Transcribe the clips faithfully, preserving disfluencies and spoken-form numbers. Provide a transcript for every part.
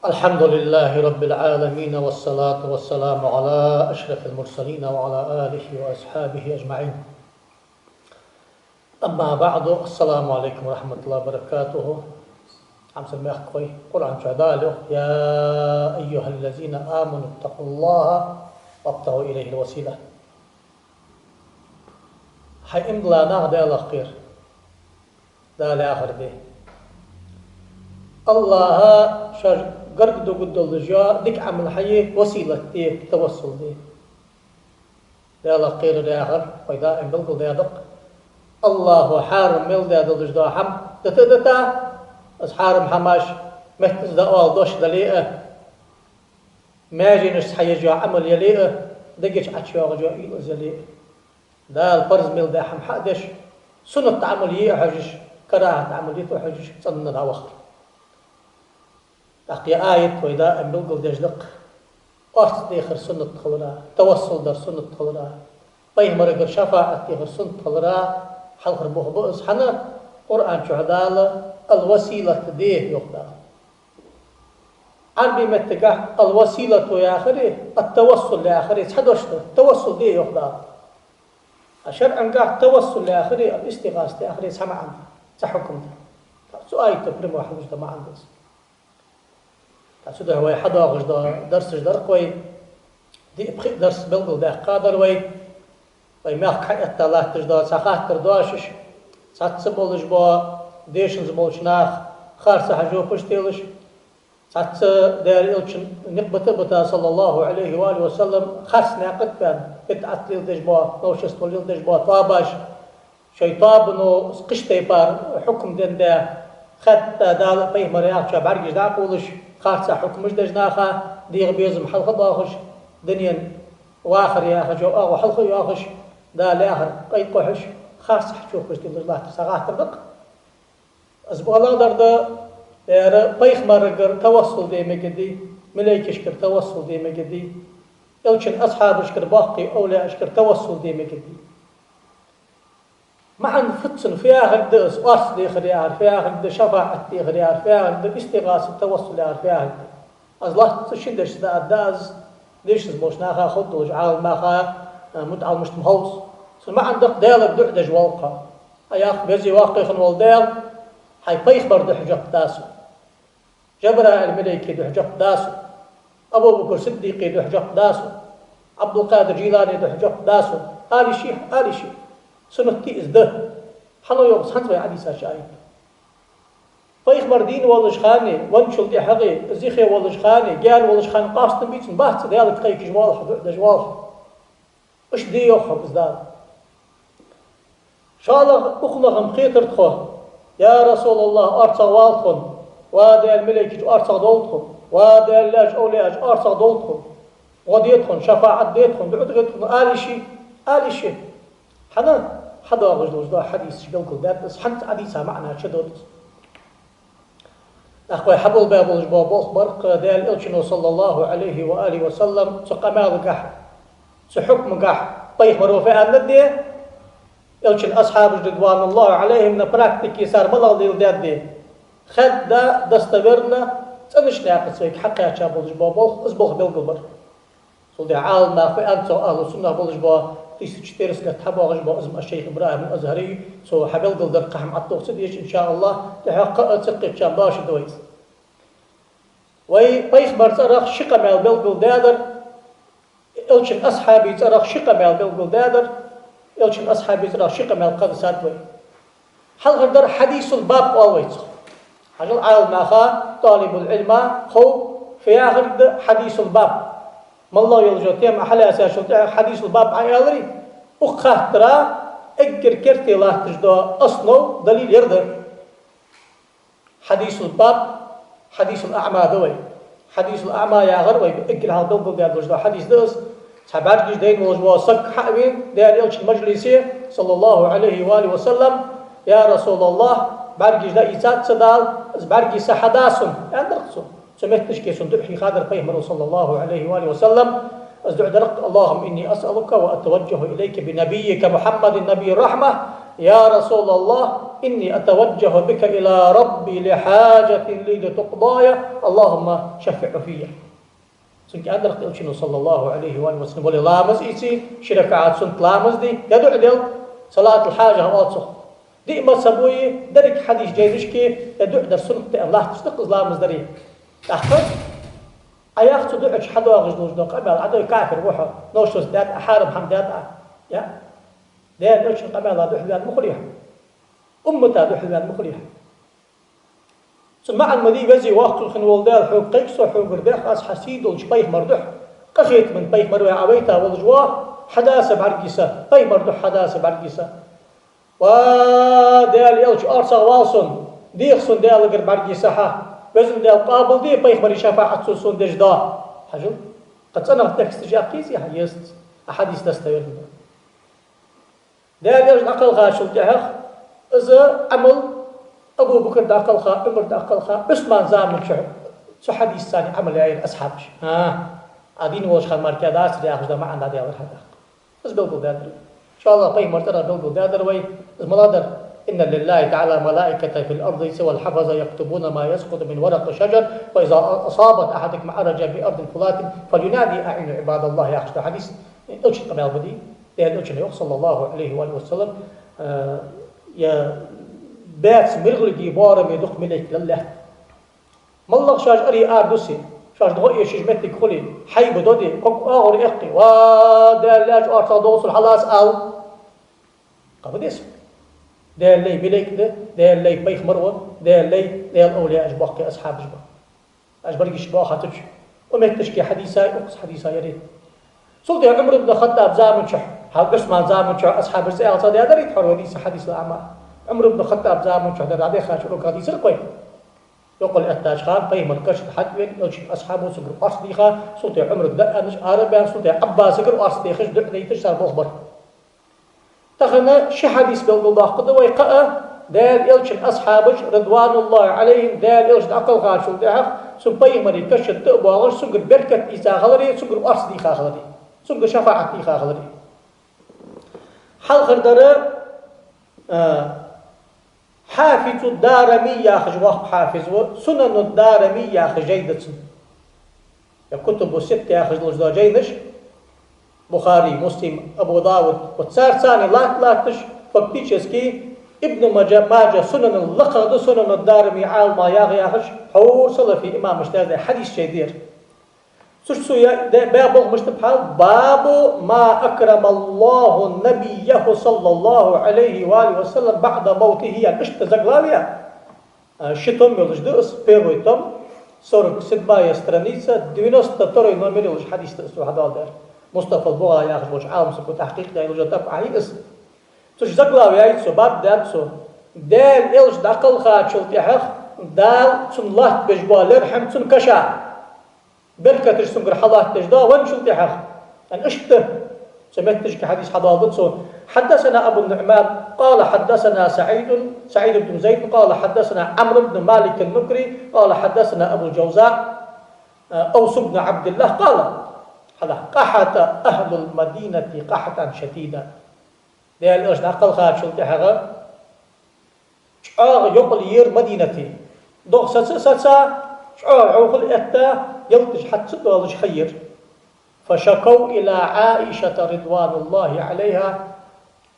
الحمد لله رب العالمين، والصلاة والسلام على أشرف المرسلين وعلى آله وأصحابه أجمعين. أما بعد، السلام عليكم ورحمة الله وبركاته. Хьамсара мехкахой, Къуръан чу Дала йоах: يا أيها الذين آمنوا اتقوا الله وابتغوا إليه الوسيلة. Хьай иман дилла нах, Далах кхера. Дала яхар де. АллахӀа шоаш гарга дугаргдолаш йола дика Ӏамал хьае, василат де, тавассул де. Далах кхерар яхар вай даим белгалдаьд-кх. АллахӀа хьарам мел даь долаш дола хӀама дита а дита, из хьарам хӀамаш меттаца дӀаала дош дале а, маьженашца хьаеш йола Ӏамал яле а, дега чу ӀочуйоагӀаш йола уйла из яле а, Дала парз мел даь хӀама хьа а деш, суннат Ӏамал е а хьожаш, карахӀат Ӏамал дита а хьожаш, цӀена дӀавахар. ТӀаккха ер аят вай даим белгалдеш да-кх орц дехар суннат хилара, тавассул дар суннат хилара, пайхамарагара шафаӀат дехар суннат хилара хьалхара бух ба из. ХӀана? Къуръан чу Дала: الوسيلة де, йоах Дала. Ӏарбий меттагахь الوسيلة яхари, التوسل яхари цхьа дош да, тавассул де, йоах Дала. А шарӀагахь التوسل яхари, الاستغاثة яхари цхьа маӀан да, цхьа хьукам да. Цу аята прямо хьалуш да маӀан да из. ТӀаккха цудухьа вай хьадоагӀаш дола дарсаш дар-кх вай, диъ-пхиъ дарс белгалдаьккхадар вай, вай мехка хьаэтта латташ дола цхьа хаттар доашаш, цхьацца болаш бола дешанза болча наха харцахьа жоп телаш, цхьацца Даьла Элчан никъ бита а бита, صلى الله عليه وعلى آله وسلم, харц наькъа тӀа ваьнна, бидӀат леладеш бола, новшество леладеш бола тоабаш, шоай тоабано кхыча тайпара хьукам денна, хатта Дала а пайхамара яхачоа бӀаргаш дӀакъовлаш, харцахьа хьукамаш деш, наха дегӀа безам хьалха а доахаш, дунен вахар яхача оагӀув хьалха а йоахаш, Дала яхар къайкъохьаш, харцахьа чопаш тиллаш латтар цхьа хаттар да-кх. Из бола дар да, ер пайхамарагара тавассул де мегаргдий, малайкашкара тавассул де мегаргдий, Элчан асхьабашкара, боккхий овлияашкара тавассул де мегаргдий. МаӀан фу да цун, фу яхар да из, орц дехар яхар фу яхар да, шафаӀат дехар яхар фу яхар да, истигӀаса, тавассул яхар фу яхар да. Аз лоацца шин дешаца дӀааргда, аз дешанза болча наха, ховргдолча Ӏаламнаха, э, мутаӀаламашта ма ховс. Цун маӀан да-кх Даьлага дуӀа деш вола-кх хьо. Хьа, йоах, Веза-Воккха хинна вола Даьла, хьай пайхамара духьа жоп да сона. Жабраил малайка духьа жоп да сона. Абу-Бакр Сиддикъа духьа жоп да сона. Ӏабдул-Къадир Жийлани духьа жоп да сона. Ала йиш я, ала йиш я. Суннат дий из? Да. Хьан йоах из? ХӀанз вай Ӏодийцача аята. Пайхамар дийна волаш хана, венначул тӀехьагӀа, зихе волаш хана, гаьна волаш хана къоастам бий цун? Бац. Даьлага кхайкаш вола хьо, дуӀа деш вола хьо. Иштта де йоах хьога из Дала. ШоллагӀа, укх наха-м кхетар тхо: «Я РасулаллахӀ, орцагӀвала тхона, ва Даьла малайкаш, орцагӀдовла тхона, ва Даьла лаьш, овлияаш, орцагӀдовла тхона, гӀо де тхона, шафаӀат де тхона, дуӀа де тхона», ала йиш я, ала йиш я. ХӀана? ХьадоагӀаш долаш дола хьадисаш белгалдаьд из, хӀанз Ӏодийца маӀан чудода из. ТӀаккха вай хьаболабаь болаш бола болх бар-кх, Даьла Элчано, صلى الله عليه وعلى آله وسلم, цу къамаьлагахь, цу хьукмагахь пайхамаро фу аьннад, Элчан асхьабаша, رضوان الله عليهم, на практике цар малагӀа леладаьд, хадда, достоверно, цӀенача наькъаца вайга хьакхаьча болаш бола болх, из болх белгалбар. Цул тӀехьа Ӏаламнаха, вай аьннад цох, ахӀлу суннах болаш бола, тысяча четыреста лет хьабоагӀаш бола, из ма шейх ИбрахӀим ал-Азхьари, цо хьабелгалдаьр, кхы хӀама ӀотӀадувхац дезаш, иншааллахӀ, тӀехьа кхы а цига кхаьчача дош да вай из. Вай пайхамара цӀерах ши къамаьл белгалдаьдар, Элчан асхьабий цӀерах ши къамаьл белгалдаьдар, Элчан асхьабий цӀерах ши къамаьл кхаьчад вай. Хьалхардар хьадисул баб оал вай цох. Хьажал, Ӏаламнаха, тӀалибул Ӏилма хов фу яхар да хьадисул баб. МоллагӀа йолча тема хьалаьцачул тӀехьагӀа хьадисул баб Ӏоаьлча, укх хаттара эггара керте латташ дола основа, далил ер да. Хьадисул баб, хьадисул аӀма да вай. Хьадисул аӀма яхар вайга эггара хьалха белгалдаь долаш дола хьадис да из. Цхьа бӀаргаш дайна волаш вола саг хьа а вена Даьла Элчан мажлисе, صلى الله عليه وعلى آله وسلم: «Я РасулаллахӀ, бӀаргаш дӀаийцад са Дала, из бӀаргий са хьада сона», — аьннадар-кх цо. Цу метташка цунна дуӀа хьийхадар пайхамаро, صلى الله عليه وعلى آله وسلم. Из дуӀа дар-кх: «اللهم إني أسألك وأتوجه إليك بنبيك محمد نبي الرحمة». Я РасулаллахӀ, إني أتوجه بك إلى ربي لحاجة لي لتقضى، اللهم شفعه في. Цунга аьннадар-кх Элчано, صلى الله عليه وآله وسلم, вале ламаз ийце, ши ракаӀат суннат ламаз де, е дуӀа де, салатул-хьажа оал цох. Диъ мазхӀабе, деррига хьадисий жайнашка е дуӀа дар суннат да аьнна латташ да-кх из ламаз дари. ТӀаккха Ӏа яхача дуӀа чу хьадоагӀаш долаш дола къамаьл, Ӏа дой кафир ва хьо, новшал даьд Ӏа, хьарам хӀама даьд Ӏа. Я? Даьла Элчан къамаьла духьалваьнна ма хулий хьо. Уммата духьалваьнна ма хулий хьо. Цун маӀан ма дий: веза-воккха хинна вола Даьла, хьога кхайк со, хьогара дех аз хьа сий долча пайхамара духьа, къахетама пайхамар ваь Ӏа вайта волаш ва, хьадаса бӀаргий са, пайхамара духьа хьадаса бӀаргий са. Ва Даьла Элча, орцагӀвала сона, деха сона Даьлагара бӀаргий са хьа. Везан Даьла, къоабалде пайхамара шафаӀат цо сона деш дола. Хьажал, кхы цӀенагӀа тексташ яхкийзий хьа? Езац. А хьадис достоверни да. Даьла Элча дӀакхелхачул тӀехьагӀа из Ӏамал Абу Бакр дӀакхелха, Ӏумар дӀакхелха, Ӏусман заман чухь цу хьадисаца Ӏамал яьяр асхьабаша. ХӀа, Ӏа дийна волча хана мара кхы дацар яхаш дола маӀан дӀадаьлар хьа тӀаккха. Из белгалдаьдар. ИншааллахӀ, пайхамара цӀерагӀа белгалдаьдар вай из малагӀа дар: إن لله تعالى ملائكة في الأرض والحفظة يكتبون ما يسقط من ورق الشجر، فإذا أصابت أحدكم عرجة بأرض فلاة فلينادي أعينوا عباد الله, яхаш дола хьадис. Элчан къамаьл ба-дий, Даьла Элчано йоах, صلى الله عليه وآله وسلم, э, е баьца миргӀалгий боараме дукха малейк лелаят. МаллагӀа шоаш аре ара дусе, шоаш дӀаэшаш моттиг хуле, хьайба доде, ког оагӀора эккхе, ва Даьла лаьча орцагӀдовла сона, хьалаца ала. Кхаба деза. Даьла лай малейк да, Даьла лай пайхамар ва, Даьла лай Даьла овлияаш боккхий асхьабаш ба. Аш баргиш боахацача, укх метташка хьадиса, укхаза хьадиса яр. Цул тӀехьа Ӏумар ибн Хаттаб заман чухь, хьал Ӏусман заман чухь асхьабаш цӀи аьлча ца даьдарий тхьовра вай нийса хьадис ла Ӏама? Ӏумар ибн Хаттаб заман чухь дар дӀадехача уроках дийцар-кх вай. Йокъал эттача хана пайхамара каша тӀа хьатӀавена, Элчан асхьабо цунгара орц дийха, цул тӀехьа Ӏумарга дӀааьнна, ара баьнна, цул тӀехьа Ӏаббасагара орц дехаш, дуӀа дайташ цар болх бар. Тахан ши хьадис белгалдоаккхаргда вай кхы а, Даьла Элчан асхьабаш, رضوان الله عليهم, Даьла Элча дӀакхелхачул тӀехьагӀа цу пайхамара каша тӀа а боагӀаш, цунгара беркат ийца хилари, цунгара орц дийха хилари, цунгара шафаӀат дийха хилари. Хьалхардар, а, Хьафизу Дарами яхаш воккха хьафиз ва, Сунануд-Дарами яхаш жай да цун. Е Кутубу Ситта яхаш долаш дола жайнаш, Бухари, Муслим, Абу Давуд, вот цар царна латта-латташ, фактически Ибн Маджа, Маджа Сунанал лакхагӀа да, Сунануд-Дарами Ӏалама ягӀа яхаш, хьовра салафий имамаш даьзда хьадис жай да ер. Цу чу цо я-, де-, баь болх мишта ба хьал: باب ما أكرم الله نبيه صلى الله عليه وآله وسلم بعد موته, ян иштта заглавие. А, ши том йолаш да из, первый том, сорок седьмая страница, девяносто второй номер йолаш хьадис да из цо хьадоаладаьр. Мустафа ал-БугӀа яхаш волча Ӏалам саго тахькъикъ даь йолаш тӀаккха Ӏа из. Цу чу заглавие яьй цо, баб даьд цо: Даьла Элча дӀакхелхачул тӀехьагӀа Дала цунна латтабеш бола лерхӀам цун каша. Беркаташ цунгара хьалаттадеш дола венначул тӀехьагӀа. Ан иштта цу метташка хьадис хьадоаладу цо: حدثنا أبو النعمان قال حدثنا سعيد، سعيد بن زيد قال حدثنا عمرو بن مالك النكري قال حدثنا أبو الجوزاء، أوس بن عبد الله قال: хьала, قحط أهل المدينة قحطا شديدا. Даьла Элча дӀакхелхачул тӀехьагӀа чӀоагӀа йокъал яьр Мадинате. ДогӀа саца а саца, чӀоагӀа хьовхал а этта, ялаташ хьа ца доалаш ха яьр. فشكوا إلى عائشة رضوان الله عليها.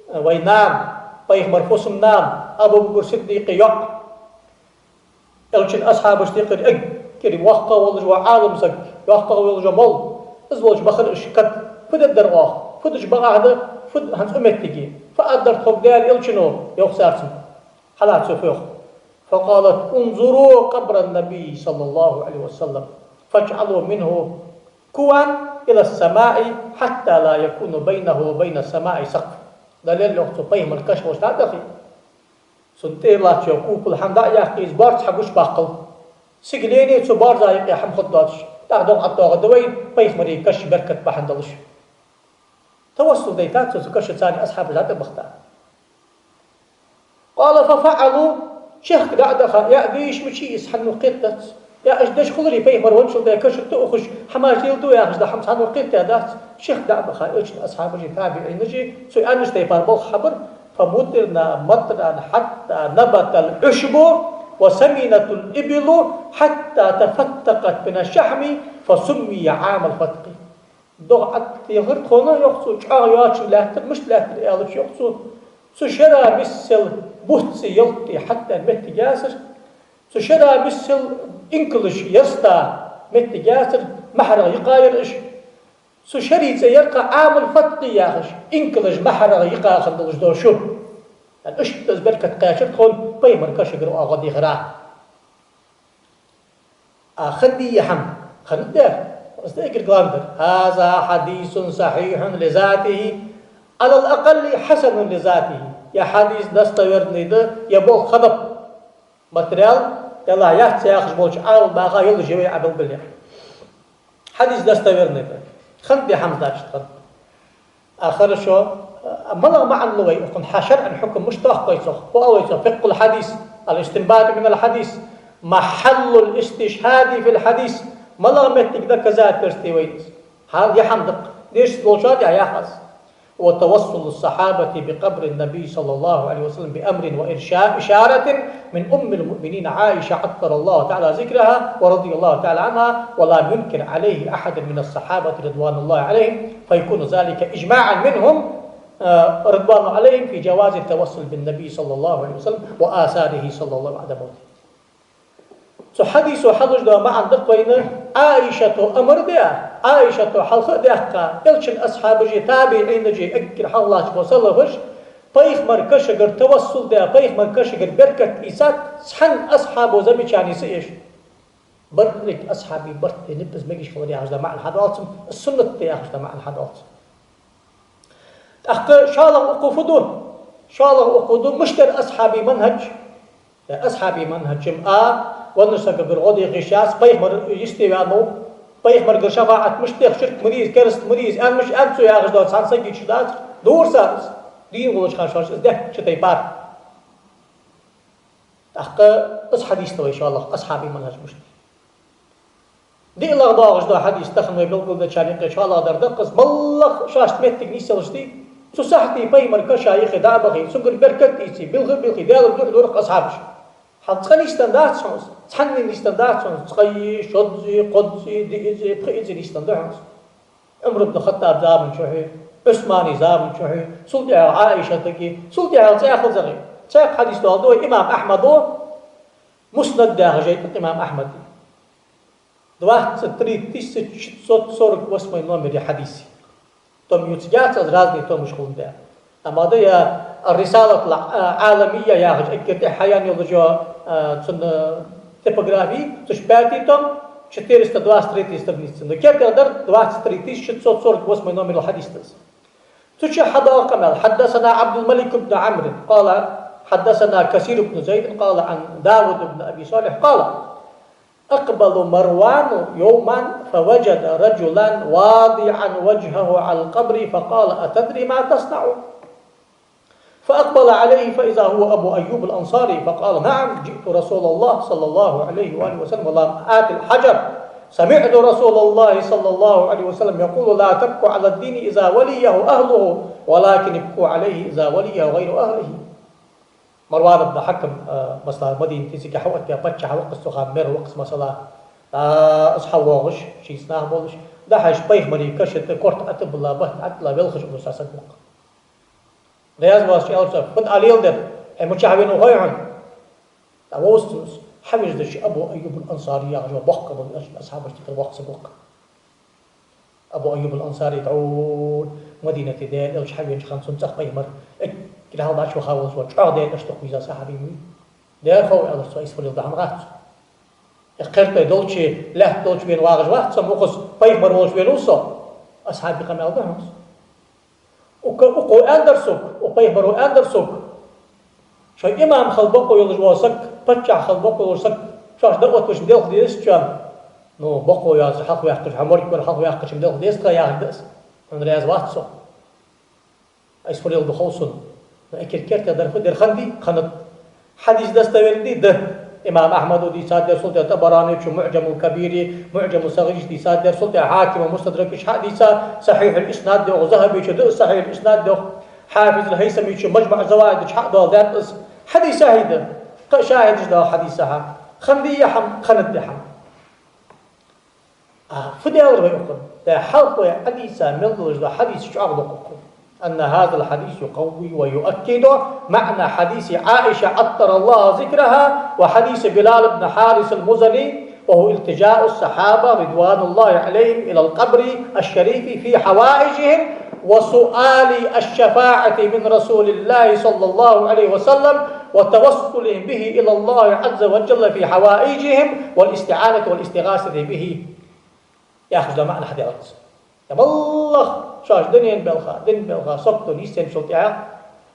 Вай нана, пайхамара фусам-нана, Абу Бакр Сиддикъа йоӀ, Элчан асхьабашта юкъера эггара воккхагӀа волаш вола Ӏалам саг, воккхагӀа волаш вола молла, из волча бахар уж кад: фу дергдар оаха, фу дича бакъахьа да, фу д-, хӀанз укх меттиге, фу аргдар тхога Даьла Элчано, йоах цар цунга. Хьала цо фу йоах. فقالت: انظروا قبر النبي صلى الله عليه وسلم فاجعلوا منه كوا إلى السماء حتى لا يكون بينه وبين السماء سقف. Дале а, йоах цо, пайхамара каша волча дӀа а дахе, цун тӀера латташ йола купол хӀама дӀа а яккха, из борз хьагучабаккхал. Сигалений цу борза юкъе хӀама хургдоацаш, тӀаккха догӀа ӀотоагӀаргда вай пайхамара каша беркат бахьан долаш. Тавассул дайтад цо цу каша, царна асхьабаш дӀатӀабахийта. قال: ففعلوا. Чехка дӀа а даха, е дийша мичай из, хьанна ва кхетац. Е уж деш хуларий, пайхамар венначул тӀехьагӀа каша тӀа ухаш, хӀамаш леладу яхаш дола хӀама царна ва кхетадац. Чехка дӀа а баха, Элчан асхьабаши табиӀинаши цо аьннача тайпара болх хьабир, فمطرنا مطرا حتى نبت العشب وسمنت الإبل حتى تفتقت من الشحم فسمي عام الفتق. ДогӀа Ӏаттехар тхона, йоах цо, чӀоагӀа йоацаш лаьттар, мишта лаьттар аьлча, йоах цо, цу шера миссел буц а ялат а хьатӀадаьнна моттиг яцар, цу шера миссел инкалаш ярста моттиг яцар, маьхьарагӀа йикъа яр уж. Цу шера цӀи яр-кх Ӏамул-фатӀкъи яхаш, инкалаш маьхьарагӀа йикъа хинна долаш дола шу. ТӀаккха иштта из беркат кхаьчар тхона пайхамара кашагара оаха дехара. А хиннадий из хӀама? Хиннад. Из да эггара главный дар. هذا حديث صحيح لذاته، على الأقل حسن لذاته. Ер хьадис достоверный да, ер болх хиннаб. Материал, Далла яц яхаш болча Ӏаламнаха йолаш я вай Ӏа белгалъяь. Хьадис достоверный да. Хиннад из хӀама, значит, хиннад. А, хорошо. А, малагӀа маӀан лу вай укхун, хьа шарӀан хьукам мишта тох вай цох? Фу оал вай цох? فقه الحديث، الاستنباط من الحديث، محل الاستشهاد في الحديث. МалагӀа моттиг доказательство я вайна из? Хьал, ер хӀама да-кх. Дешаца долчоа тӀехьа яхаш. وتوسل الصحابة بقبر النبي صلى الله عليه وسلم بأمر وإرشاد، إشارة من أم المؤمنين عائشة عطر الله تعالى ذكرها ورضي الله تعالى عنها، ولم ينكر عليه أحد من الصحابة رضوان الله عليهم، فيكون ذلك إجماعا منهم، آه، رضوان عليهم في جواز التوسل بالنبي صلى الله عليه وسلم وآثاره صلى الله عليه وسلم بعد موته. Цу хьадисо хьалуш дола маӀан да-кх вайна, Ӏаишата амар даь, Ӏаишата хьалха а даьккха, Элчан асхьабаши, табиӀинаши, эггара хьалхалатташ бола салафаш, пайхамара кашагара тавассул даь, пайхамара кашагара беркат ийцад, цхьан асхьабо замечани ца еш. Берригача асхьабий барт беннаб из, мегаш хилар яхаш дола маӀан хьадоал цун, суннат да яхаш дола маӀан хьадоал цун. ТӀаккха шоллагӀа укхо фу ду? ШоллагӀа укхо ду, мишта яр асхьабий манхӀаж? Э, асхьабий манхӀаж-м а, веннача сагагара гӀо деха йиш яц, пайхамар йисте ваьннав, пайхамарагара шафаӀат мишта дех, ширк ма де из, кераста ма де из, аьнна мишта аьннад цо яхаш дола цхьан сага чу дацар, дора цар из. Дийна волча хана шоаш из дехкача тайпара. ТӀаккха из хьадис да вай шоллагӀа, асхьабий манхӀаж мишта я. ДиълагӀа доагӀаш дола хьадис, тахан вай белгалдечарна юкъе шоллагӀа дар да-кх из, моллагӀа шоашта моттиг нийсъелча, цу сахьате пайхамара каша юхе дӀа а бахе, цунгара беркат а ийце, билха а билхе, Даьлага духьа лора-кх асхьабаш. Хьал цкъа нийсденна дац хьона из, цхьанне нийсденна дац хьона из, цкъаи, шоззеи, кхоззеи, диъаззеи, пхиъаззеи нийсденна да хьона из. Ӏумар ибн ХаттӀаба заман чухьеи, Ӏусмана заман чухьеи, цул тӀехьагӀа Ӏаишатага, цул тӀехьагӀа цӀаькха а цӀагӀа. Цхьаькха хьадис доаладу вай имам Ахьмада, Муснад яха жайна тӀа имам Ахьмада. Двадцать три тысяча шестьсот сорок восьмой номер я хьадиса. Том ювцаргьяц аз, разные томаш хул да. Амма да я Ар-Рисалатул Ӏаламийя яхаш, эггара тӀехьа хьаяьнна йолаш я, а, цун, а, типографи, цу чу пятый том, четыреста двадцать третья страница. Но кертера дар двадцать три тысяча шестьсот сорок восьмой номер хьадис да из. Цу чу хьадоагӀа къамаьл: حدثنا عبد الملك بن عمرو قال حدثنا كثير بن زيد قال عن داود بن أبي صالح قال: أقبل مروان يوما فوجد رجلا واضعا وجهه على القبر فقال: أتدري ما تصنع؟ فأقبل عليه فإذا هو أبو أيوب الأنصاري فقال: نعم، جئت رسول الله صلى الله عليه وآله وسلم ولم آت الحجر، سمعت رسول الله صلى الله عليه وسلم يقول: لا تبكوا على الدين إذا وليه أهله، ولكن ابكوا عليه إذا وليه غير أهله. Марван ибн Хьакам, а, масала, Мадинате цига хьаоттаваь паччахь ва-кх из, цу хана мэр ва-кх из, масала. ТӀаккха из хьавоагӀаш, шийца нах болаш, дӀахьежача, пайхамара каша тӀа корта ӀотӀабилла, бат ӀотӀадилла велхаш ва из саг ва-кх. Раьза воацача аьлар цо: «ХӀана Ӏа леладер? Хьо мичахьа венав хой хьона?» ТӀаккха вовз цунна из. Хьавижа дича, Абу Айюб ал-Ансари яхаш ва, боккха бола, Элчан асхьабашта юкъера воккха саг ва-кх. Абу Айюб ал-Ансари дӀо Мадинате Даьла Элча хьавенача хана цунна цӀагӀа пайхамар эггара хьалха дӀачуваха волаш ва, чӀоагӀа Даьла Элча дукха веза сахьаби ма вий. «Дера хов», — аьлар цо, — «Исфарил да хьона гӀац». Э, кхертой долча, лаьтта долча вена вагӀаш вац со, укхаза пайхамар волча венав со. Асхьабий къамаьл да хьона из. Укх-, укхо аьннадар сога, укх пайхамаро аьннадар сога: шоай имам хила бокъо йолаш вола саг, паччахь хила бокъо йолаш саг, шоашта дӀаоттавеш-м делха дезац шоана. Ну, бокъо йоацаш хьалхаваьккхача, хьа морг вар хьалхаваьккхача-м делха деза тха, яхаш да из. Хьона раьза вац со. Исфарил да хов сона. Но эггара кертера дар фу да? Ер хиннадий? Хиннад. Хьадис достоверный дий? Да. Имам Ахьмада дийцад ер, цул тӀехьа ТӀабаране чу МуӀжамул Кабире, МуӀжаму Сагъире чу дийцад ер, цул тӀехьа Хьакима Мустадракачу хьа а дийцад, сахьихьул иснад да йоах, Захьабечо да из сахьихьул иснад да йоах. Хьафиз аль-ХӀайсамечо МаджмаӀ аз-Заваид чу хьадоаладаьд из. Хьадис хӀай да, кхы а шахӀидаш да хьадисаха. Хиннадий хӀама, хиннадий хӀама. А, фу даьлар вай укхун? Да хьалха вай хьадиса мел долаш да хьадис чӀоагӀа дукха укхун. أن هذا الحديث يقوي ويؤكد معنى حديث عائشة عطر الله ذكرها وحديث بلال بن حارث المزني، وهو التجاء الصحابة رضوان الله عليهم إلى القبر الشريف في حوائجهم وسؤال الشفاعة من رسول الله صلى الله عليه وسلم وتوسلهم به إلى الله عز وجل في حوائجهم والاستعانة والاستغاثة به. Яхаш да маӀан хьадаьлар из. Я баллах, шоаш дунен белха, дин белха, сокто нийсденначул тӀехьагӀа,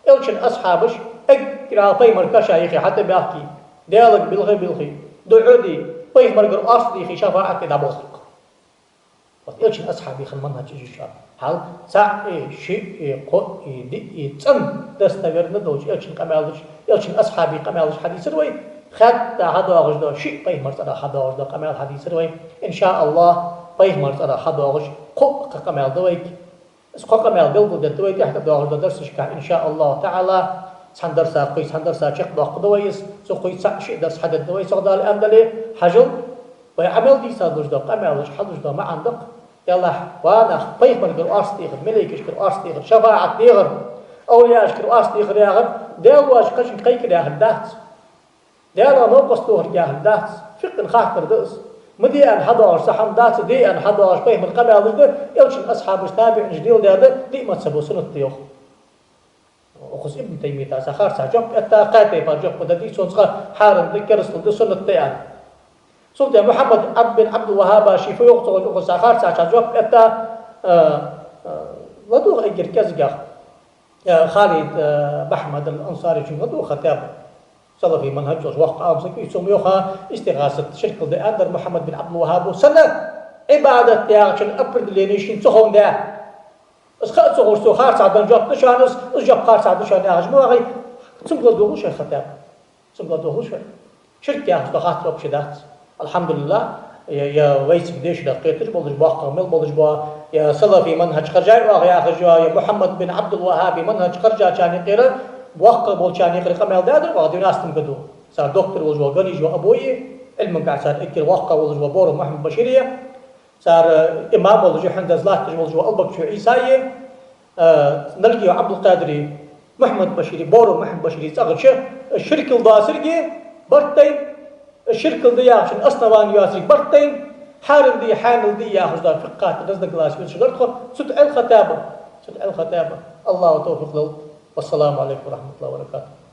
Элчан асхьабаш эггара пайхамар каша йихи хьатӀабаьхки, Даьлага билхи-билхи, дуӀа де, пайхамаргара орц дийхи, шафаӀат де дӀаболхаргба. Вот Элчан асхьабий хинна манхӀаж из я шоана. Хьал цаӀ а, шиъ а, кхоъ а, диъ а, цӀена достоверно долча Элчан къамаьлаш, Элчан асхьабий къамаьлаш хьадийцар вай, хаьтта хьадоагӀаш да, шиъ пайхамара цӀерах хьадоагӀаш да къамаьл хьадийцар вай. Ин ша АллахӀ, пайхамара цӀерах хьадоагӀаш кхоъ-кхо къамаьл да вайга. Из кхо къамаьл белгалдергда вай тӀехьа доагӀаш да дарсашка, ин ша АллахӀу таӀала. Цхьан дарса кхоъ, цхьан дарса чакхдоаккхаргда вай из, цу кхоъ цаӀ-шиъ дарс хьадергда вай, цох Дала аьнна дале, хьажал, вай Ӏамал дийца долаш да къамаьлаш, хьадувцаш да маӀан да-кх. Делахь, ва нах, пайхамаргара орц дехар, малейкашкара орц дехар, шафаӀат дехар, овлияашкара орц дехар яхар, Даьла воацача кхычунга кхайкар яхар дац. Даьлах новкъост тохар яхар дац. ФикъхӀа хаттар да из. Ма де аьнна хьадоагӀаш цхьа хӀама дац, де аьнна хьадоагӀаш пайхамара къамаьлаш да, Элчан асхьабаша, табиӀинаша леладаь да, диъ мазхӀабо суннат да йоах. Укхаза Ибн Таймията цхьа харцахьа жоп этта, кхаь тайпара жоп дергда, цунца хьарам да, керастал да, суннат да аьнна. Цул тӀехьа Мухьаммад Ӏаб-, бин Ӏабдул-ВахӀаба ше фу йоах цо, укхаза цхьа харцахьа жоп этта, а, а, ладувгӀа эггара кӀезигагӀа. Э, Халид, э, Махьмад ал-Ансаречунга ладувгӀа хаттар. Салафий манхӀаж йолаш воккха Ӏалам саг ва из, цо ма йоахий, истигӀасат ширкал да аьннадар Мухьаммад бин Ӏабдул-ВахӀабо. Сенна? Ӏибадат яхачун определени шийна ца ховндаь. Из ха а ца ховш, цо харцахьа денна жоп да шоана из, из жоп харцахьа да шоана яхаш ма вагӀий. Цунга ладувгӀалва шоай хаттар. Цунга ладувгӀалва шоай. Ширк яхаш дола хаттар вообще дац. АлхьамдулиллахӀ, е, е вайцига дешарах кхеташ болаш, боккхагӀа мел болаш бола, е салафий манхӀаж кхаржай оаха яхаш йола, е Мухьаммад бин Ӏабдул-ВахӀаба манхӀаж кхаржачарна юкъера, боккхагӀа болчарна юкъера къамаьл даьдар оаха девяностом году. Цар доктор волаш вола Ганижев Абу а, Ӏилман кӀаьда цар эггара воккхагӀа волаш вола Боро Мухьаммад Башир а, цар, э, имам волаш, хӀанз латташ волаш вола Албакчо Ӏийса а, э, Налгиев Ӏабдулкъадир а, Мухьаммад Башир а, Боро Мухьаммад Башир а цӀагӀа чу, э, ширкал доацилга барт тайна, э, ширкал да яхачун основани йоацилга барт тайна, хьарам дий, хьанал дий яхаш дола фикъхӀа разногласи вирш гартхо, цу тӀа Ӏел хаттар, цу тӀа Ӏел хаттар. АллахӀа тавфикъ лолда. Вассаламу Ӏалайкум ва рахьматуллахӀи ва баракатухӀ.